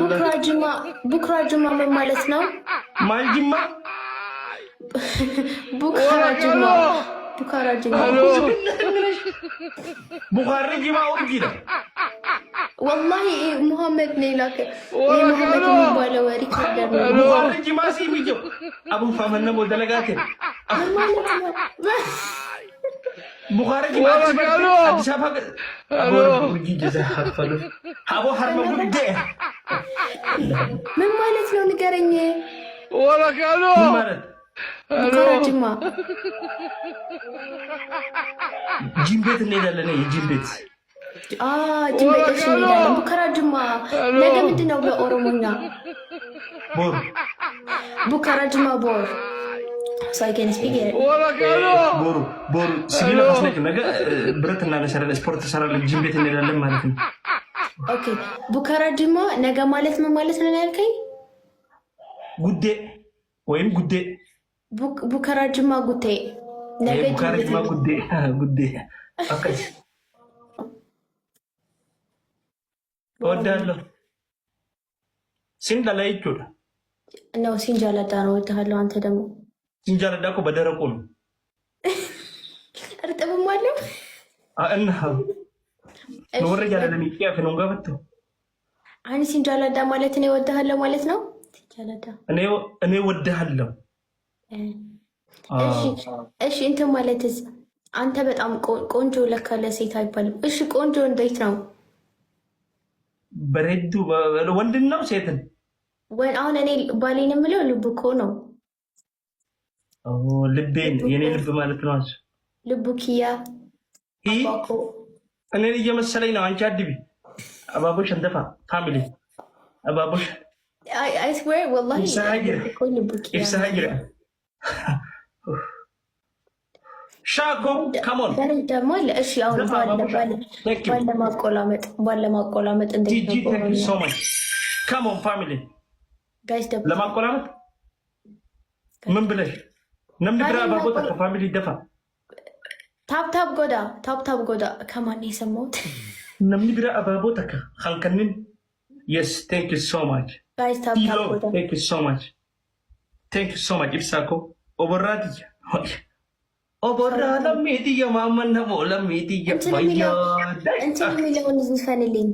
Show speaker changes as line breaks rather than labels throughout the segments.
ቡክራጅማ፣ ቡክራጅማ ምን ማለት ነው?
ማልጅማ።
ቡክራጅማ፣ ቡክራጅማ።
ቡኻሪ ጅማ ኡርጂ ነው።
ወላሂ ሙሐመድ ነው የላከ። ይሄ ሙሐመድ የሚባለው recorder ነው።
ቡኻሪ ጅማ ሲሚጆ አቡ ፋመነ ደለጋቴ
ምን ማለት ነው?
ቡኻሪ ጅማ አዲስ አበባ አቦ ኡርጂ ጀዛ ሀፈሉ አቦ ሀርመ ጉዴ።
ምን ማለት ነው ንገረኝ።
ምን ማለት?
ቡካራጅማ።
ጂም ቤት እንሄዳለን። የጂም ቤት።
ጅም ቤት እሺ እንሄዳለን። ቡካራጅማ ነገ ምንድን ነው በኦሮሞኛ?
ቦሩ።
ቡካራጅማ ቦር። So I can speak it.
ቦሩ ቦሩ ሲቢላ ካስነክ ነገ ብረት እናነሳለን፣ ስፖርት እንሰራለን፣ ጂም ቤት እንሄዳለን ማለት ነው።
Okay፣ ቡካራጅማ ነገ ማለት ምን ማለት ነው ያልከኝ?
ጉዴ ወይም ጉዴ።
ቡካራጅማ ጉቴ ነገ ጅም ቤት።
ቡኻሪ ጅማ ጉዴ ጉዴ አከስ እወዳለሁ። ሲንዳላ jechuudha.
ነው ሲንጃለዳ ነው። እወድሃለሁ። አንተ ደግሞ
ሲንጃለዳ እኮ በደረቁ ነው።
እርጥብም አለው።
እና ወረ ጃለለሚ ቂያፍ ነው ጋፈቱ።
አን ሲንጃለዳ ማለት እኔ እወድሃለሁ ማለት ነው። ሲንጃለዳ
እኔ እወድሃለሁ።
እሺ እሺ፣ እንትን ማለትስ አንተ በጣም ቆንጆ ለካ ለሴት አይባልም። እሺ ቆንጆ እንዴት ነው?
በሬዱ ወንድን ነው ሴትን?
አሁን እኔ ባሌን የምለው ልቡ እኮ ነው።
ልቤን የኔ ልብ ማለት ነው።
ልቡ ኪያ።
እኔን እየመሰለኝ ነው። አንቺ አድቢ አባቦሽ እንደፋ family አባቦሽ።
I swear ወላሂ ልቡ ኪያ።
ሻኮ come on.
ደግሞ እሺ፣ አሁን ባል ለማቆላመጥ፣ ባል ለማቆላመጥ እንዴት ነው?
Come on family.
Guys.
ለማቆላመጥ ምን ብለሽ namni biraa abaaboo takka family ደፋ።
Tap tap godhaa፣ tap tap godhaa። ከማን ነው የሰማሁት?
Namni biraa abaaboo takka halkanin. Yes, thank you so much.
Guys, tap tap godhaa።
Thank you so much, thank you so much. ኢብሳኮ ኦቦራ ትያ ኦቦራ ለሚትየ ማመነሞ ለሚትየ።
እንትን የሚለውን ዝፈንልኝ።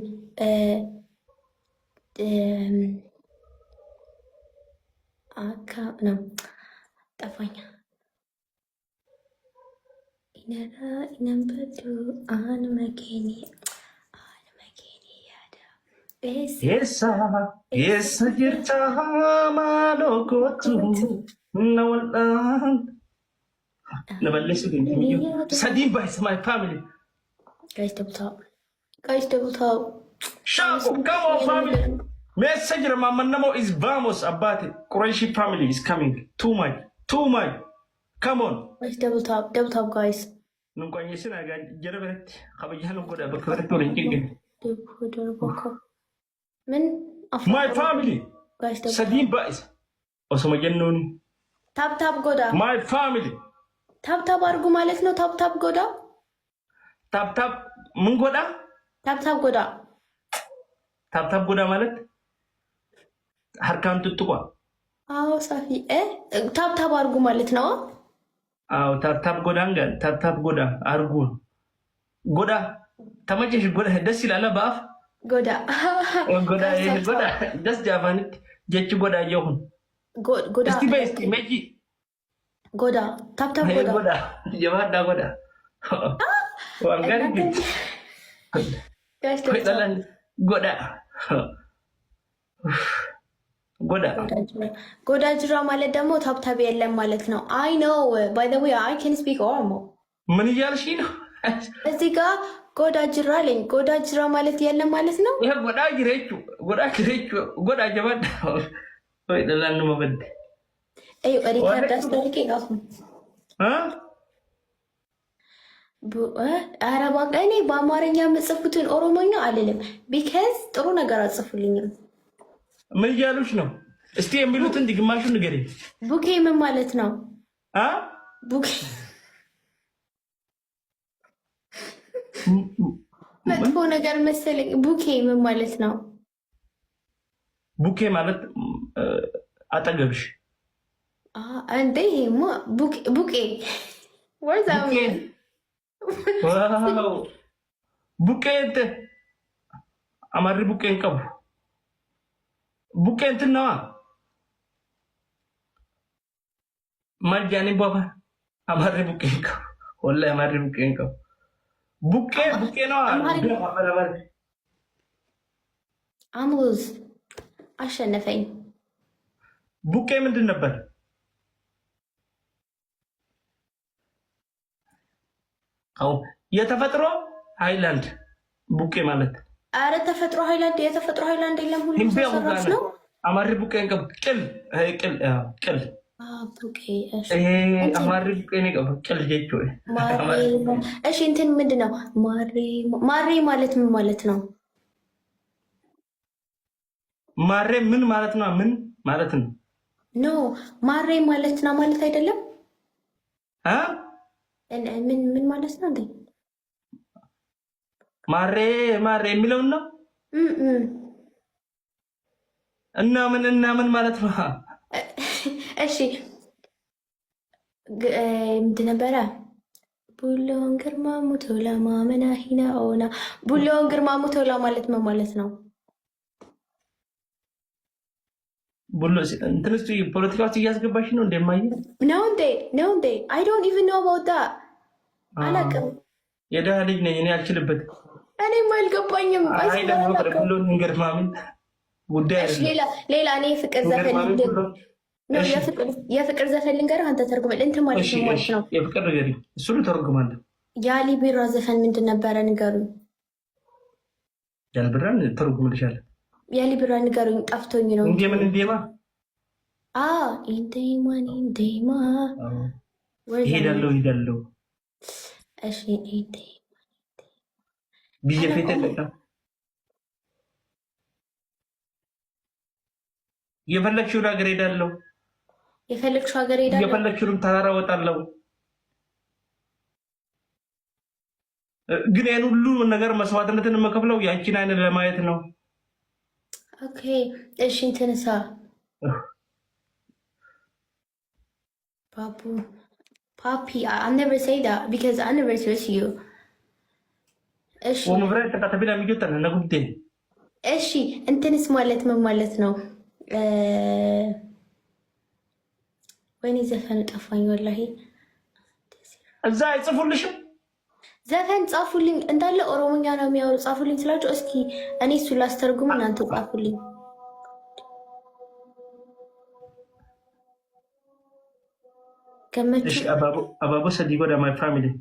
አካ ነው ጠፋኝ። ኢነራ ኢነንበዱ አን መኬኒ አን መኬኒ ያዳ።
Eessa eessa jirta maaloo kootu na wal'aan na balleessu sadiin baay'isa my family.
Guys, double tap, guys, double tap.
ሻቆ come on family. Message ማመነሞ is vamos አባቴ ቁረይሺ family is coming. Too much, too much, come on.
Guys, double tap, double tap, guys.
Nun qonyesina jara biratti kabajaa nu godha bakka biratti waliin cinqine.
ምን?
My family sadiin baay'isa osoma jennuuni.
Tap tap godhaa።
My family.
Tap tap አድርጉ ማለት ነው። Tap tap godhaa።
Tap tap ምን godhaa?
Tap tap godhaa።
Tap tap godhaa ማለት harkaan tuttuqa.
አዎ ሳፊ tap tap አድርጉ ማለት ነው።
አዎ tap tap godhaan ጋር tap tap godhaa አርጉን godhaa ተመቸሽ? Godhaa ደስ ይላል በአፍ።
Godhaa።
Godhaa godhaa ደስ ጃፋኒት jechi godhaa የሁን
Godhaa።
እስቲ በይ እስቲ ሜጂ።
Godhaa፣ tap tap godhaa።
Godhaa jabaadhaa godhaa waan gaarii godhaa godhaa።
Godhaa jira ማለት ደግሞ tap tap የለም ማለት ነው። I know, by the way, I can speak ኦሮሞ።
ምን እያልሽ ነው?
እዚህ ጋ godhaa jira አለኝ። Godhaa jira ማለት የለም ማለት ነው።
ይሄ godhaa jirechu godhaa jirechu godhaa jabaadhaa ወይ ለላን መበድ።
Record አስደርጌ አሁን ኧረ እባክህ እኔ በአማርኛ የምጽፉትን ኦሮሞኛ አልልም። Because ጥሩ ነገር አጽፉልኝም።
ምን እያሉሽ ነው? እስቲ የሚሉትን ግማሹን ንገሪኝ።
ቡኬ ምን ማለት ነው? ቡኬ መጥፎ ነገር መሰለኝ። ቡኬ ምን ማለት ነው?
Bukkee ማለት አጠገብሽ
እንዴ? ይሄማ ቡቄ
ቡቄ አማሪ ቡቄን ቀቡ ቡቄ እንትን ነዋ ማልጃኒ ቦባ አማሪ ቡቄን ቀቡ ወላሂ አማሪ ቡቄን ቀቡ ቡቄ ቡቄ ነዋ።
አሙዝ አሸነፈኝ።
ቡቄ ምንድን ነበር? አዎ የተፈጥሮ ሃይላንድ ቡቄ ማለት።
አረ ተፈጥሮ ሃይላንድ የተፈጥሮ ሃይላንድ የለም፣ ሁሉም ሰው ሰራሽ ነው።
አማሪ ቡቄ ቅል ቅል ቅል አማሪ ቡቄ ቅል
እሺ፣ እንትን ምንድን ነው ማሬ ማለት ምን ማለት ነው?
ማሬ ምን ማለት ነው? ምን ማለት ነው?
No ማሬ ማለት ነው ማለት አይደለም። ምን ምን ማለት ነው እንዴ?
ማሬ ማሬ የሚለውን ነው እና ምን እና ምን ማለት ነው?
እሺ ምንድን ነበረ? ቡሎን ግርማ ሙቶላ ማመና ሂና ኦና ቡሎን ግርማ ሙቶላ ማለት ምን ማለት ነው?
ቡሎ እንትን ውስጥ ፖለቲካ ውስጥ እያስገባሽ ነው እንደማየ
ነው እንዴ? ነው እንዴ? I don't even know about that አላውቅም።
የድሃ ልጅ ነኝ እኔ አልችልበትም።
እኔም አልገባኝም።
ቡሎን እንገርማሚ ጉዳይ
ሌላ ሌላ እኔ የፍቅር ዘፈን የፍቅር ዘፈን ልንገርህ፣ አንተ ተርጉመል። እንትን ማለት ነው ማለት ነው
የፍቅር ነገር እሱ ተርጉማለሁ።
የአሊ ቢራ ዘፈን ምንድን ነበረ? ንገሩኝ።
የአሊ ቢራን ተርጉምልሻለሁ።
የአሊ ቢራ ንገሩኝ፣ ጠፍቶኝ ነው።
እንዴ ምን እንዴማ
ኢንዴማ ኢንዴማ
እሄዳለሁ እሄዳለሁ።
እሺ ኢንዴማ
ብዬ ፌት የፈለግሽውን ሀገር ሄዳለሁ።
የፈለግሽው ሀገር ሄዳለሁ።
የፈለግሽውንም ተራራ ወጣለሁ። ግን ያን ሁሉ ነገር መስዋዕትነትን የምከፍለው የአንቺን አይን ለማየት ነው።
Okay እሺ፣ እንትንሳ ፓፑ ፓፒ I never say that because I never trust you። እሺ
ወምብራ ተከተብላ ሚጆታ ነጉብቴ
እሺ፣ እንትንስ ማለት ምን ማለት ነው? ወይኔ ዘፈኑ ጠፋኝ ወላሂ።
እዛ አይጽፉልሽም?
ዘፈን ጻፉልኝ እንዳለ ኦሮሞኛ ነው የሚያወሩ። ጻፉልኝ ስላቸው እስኪ እኔ እሱ ላስተርጉም እናንተ ጻፉልኝ። ገመቹ
አባቦ ሰዲ ጎዳ my family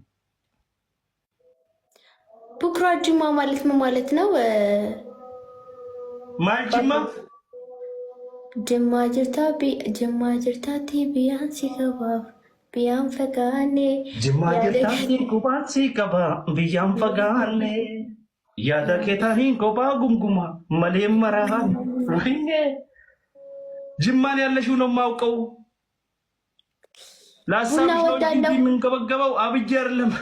ቡክራ ጅማ ማለት ምን ማለት ነው?
ማል ጅማ
ጅማ ጅርታ ጅማ ጅርታቲ ቢያን ሲገባ ቢያን ፈጋኔ
ጅማ ጅርታቲ ጉባን ሲገባ ቢያን ፈጋኔ ያዳ ኬታኒን ጎባ ጉምጉማ መሌ መራሃን ወይኔ ጅማን ያለሽው ነው የማውቀው። ለሀሳብሽ ነው እንጂ የምንገበገበው አብዬ አይደለም።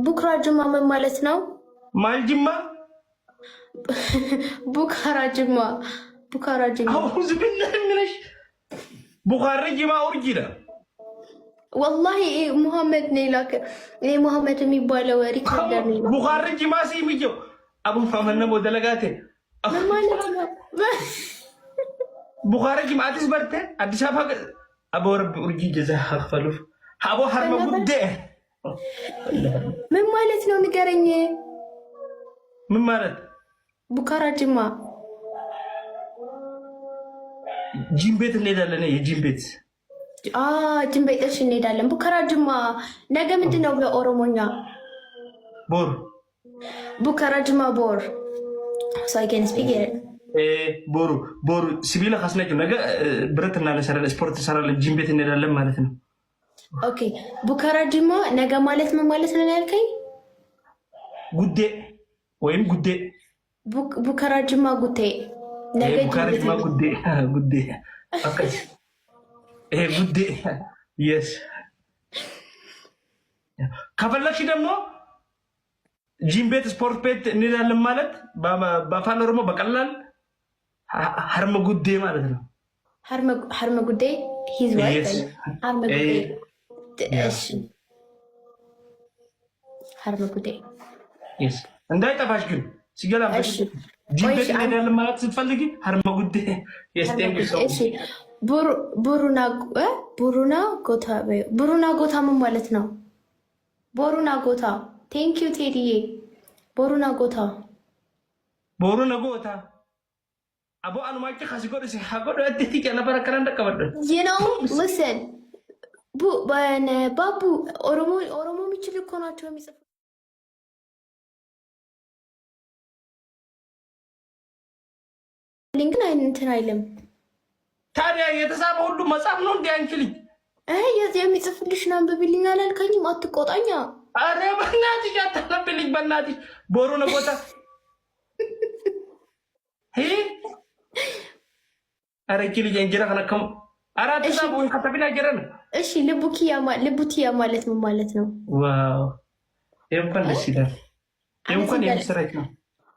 ቡክራ ጅማ ምን ማለት ነው?
ማል ጅማ
ቡካራ ጅማ ቡካራ ጅማ
አውዝ ቢላህ ሚነሽ ቡኻሪ ጅማ ኡርጂና
ወላሂ ሙሐመድ ነው የላከ። እኔ ሙሐመድ የሚባለው ሪኮርደር ነው።
ቡኻሪ ጅማ ሲሚጀው አቡ መሐመድ ነው ደለጋቴ
ምን ማለት ነው?
ቡኻሪ ጅማ አዲስ በርቴ አዲስ አበባ አቦ ረቢ ኡርጂ ጀዛ አክፈሉፍ አቦ ሀርመ ጉዴ
ምን ማለት ነው ንገረኝ።
ምን ማለት
ቡካራ ጅማ
ጂም ቤት እንሄዳለን። የጂም ቤት
ጂም ቤት እሺ፣ እንሄዳለን። ቡካራ ጅማ ነገ ምንድን ነው በኦሮሞኛ?
ቦር
ቡካራ ጅማ ቦር so I can speak it
ቦሩ ቦሩ ሲቢላ ካስነጭ ነገ ብረት እናነሳለን፣ ስፖርት እንሰራለን፣ ጂም ቤት እንሄዳለን ማለት ነው።
Okay ቡካራ ጅማ ነገ ማለት ምን ማለት ነው ያልከኝ?
ጉዴ ወይም ጉዴ
ቡካራ ጅማ ጉቴ ነገ
ቡካራ ጅማ ጉዴ ጉዴ ጉዴ yes ከፈለግሽ ደግሞ ጂም ቤት ስፖርት ቤት እንሄዳለን ማለት በአፋን ኦሮሞ በቀላል harma guddee ማለት ነው።
Harma guddee he's right። Harma guddee እሺ፣ harma guddee
እንዳይጠፋሽ ግን ሲገላበሽ ጂም ቤት እንሄዳለን ማለት ስትፈልጊ harma guddee።
ቡሩና ጎታ ቡሩና ጎታ ምን ማለት ነው? ቦሩና ጎታ thank you ቴዲዬ። ቦሩና ጎታ
ቦሩና ጎታ አቦ አኑማጭ ካሲጎ ሀጎ ነበረ ከረንደቀበደ
ነው listen ባቡ ኦሮሞ ኦሮሞ የሚችል እኮ ናቸው የሚጽፉ ግን እንትን አይልም።
ታዲያ የተሳበ ሁሉ መጽሐፍ ነው እንዲ አንቺ ልጅ
የሚጽፍልሽን አንብቢልኝ አላልከኝም? አትቆጣኛ።
ኧረ በእናትሽ አታነብልኝ፣ በእናትሽ ቦሩ ነጎታ ኧረ ይቺ ልጅ እንጀራ ከነከሙ አራት ሳብ ከተቢላ ጀረን።
እሺ ልቡኪያ ማለት ምን ማለት ነው?
Wow ይሄ እንኳን ደስ ይላል። ይሄ እንኳን የምስራች ነው።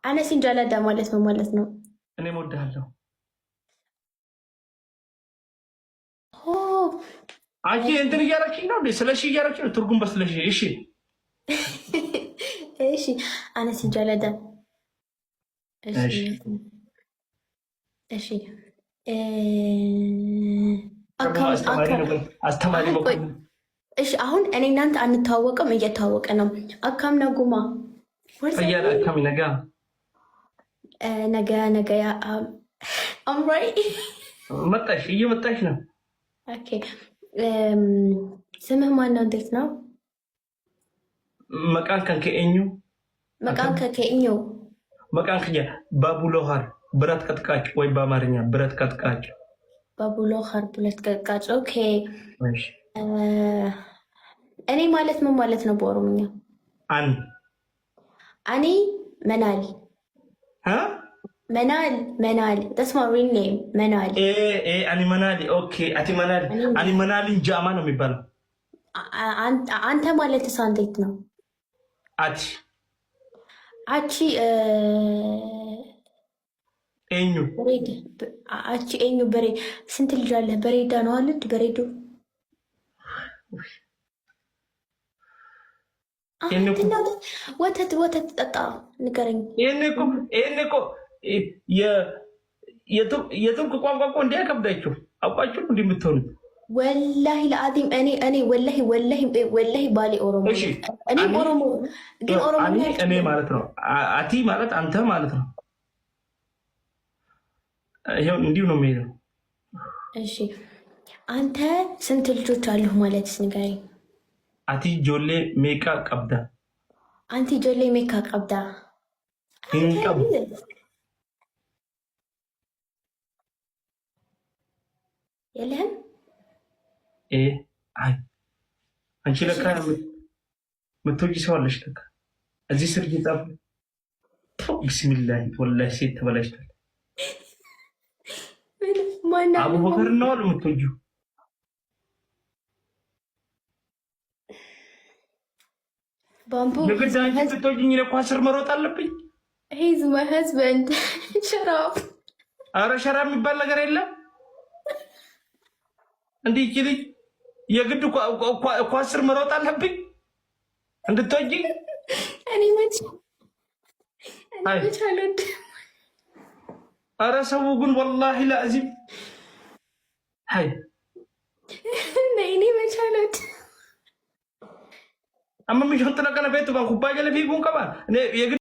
Ani sin jaalladha ማለት ነው ማለት ነው።
እኔም እወድሃለሁ። አንቺ እንትን እያደረግሽኝ ነው እንዴ? ስለሺ እያደረግሽኝ ነው። ትርጉም በስለሺ። እሺ
እሺ። Ani sin jaalladha። እሺ እሺ።
አስተማሪ
እሺ። አሁን እኔ እናንተ አንተዋወቅም፣ እየተዋወቀ ነው። Akkam naguma
Akkami nagaa
ነገ ነገ አምራይ
መጣሽ፣ እየመጣሽ ነው።
Okay ስምህ ማን ነው? እንዴት ነው?
Maqaan kan kee eenyu
Maqaan kan kee eenyu
Maqaan kiyya ባቡሎሃር ብረት ቀጥቃጭ ወይ በአማርኛ ብረት ቀጥቃጭ።
ባቡሎሃር ብረት ቀጥቃጭ። Okay እኔ ማለት ምን ማለት ነው በኦሮምኛ?
An
Ani መናል መናል መናል that's my real name መናል።
Ani መናሊ። Okay ati መናሊ። Ani መናሊን ጃማ ነው የሚባለው።
አንተ ማለት እሷ እንዴት ነው?
Ati
Ati
Eenyu
Ati eenyu በሬ ስንት ልጅ አለ? በሬዳ ነው አለች። በሬዶ ወተት ወተት ጠጣ ንገረኝ።
ይሄን እኮ የቱርክ ቋንቋ እኮ እንዲህ አይከብዳችሁ አውቃችሁ እንዲህ የምትሆኑት
ወላሂ ለአዚም እኔ እኔ ወላሂ ወላሂ ወላሂ ባሌ ኦሮሞ እኔ ኦሮሞ ግን ኦሮሞ
እኔ ማለት ነው። Ati ማለት አንተ ማለት ነው። ይኸው እንዲሁ ነው የሚሄደው።
እሺ አንተ ስንት ልጆች አሉህ ማለት ንገረኝ።
Ati ijoollee meeqa qabda
Ati ijoollee meeqa qabda የለህም?
አይ አንቺ ለካ የምትወጪ ሰው አለሽ ለካ እዚህ ስር እየጻፉ ቢስሚላህ ወላሂ ሴት ተበላሽቷል። አቡበከር ነው አሉ የምትወጂው። የግድ አንቺ ብትወጂኝ እኔ እኮ ስር መሮጥ አለብኝ።
He's my husband shut up።
ኧረ ሸራ የሚባል ነገር የለም። እንዲህ ይቺ ልጅ የግድ ኳስ ስር መሮጥ አለብኝ እንድትወጂኝ።
እኔ መች አልወድም።
ኧረ ሰው ግን ወላሂ ለአዚም ሀይ
እኔ መች አልወድም።
አመምሽ ጥለቀነ ቤት ኩባያ ለፊ ጉን ቀባ የግድ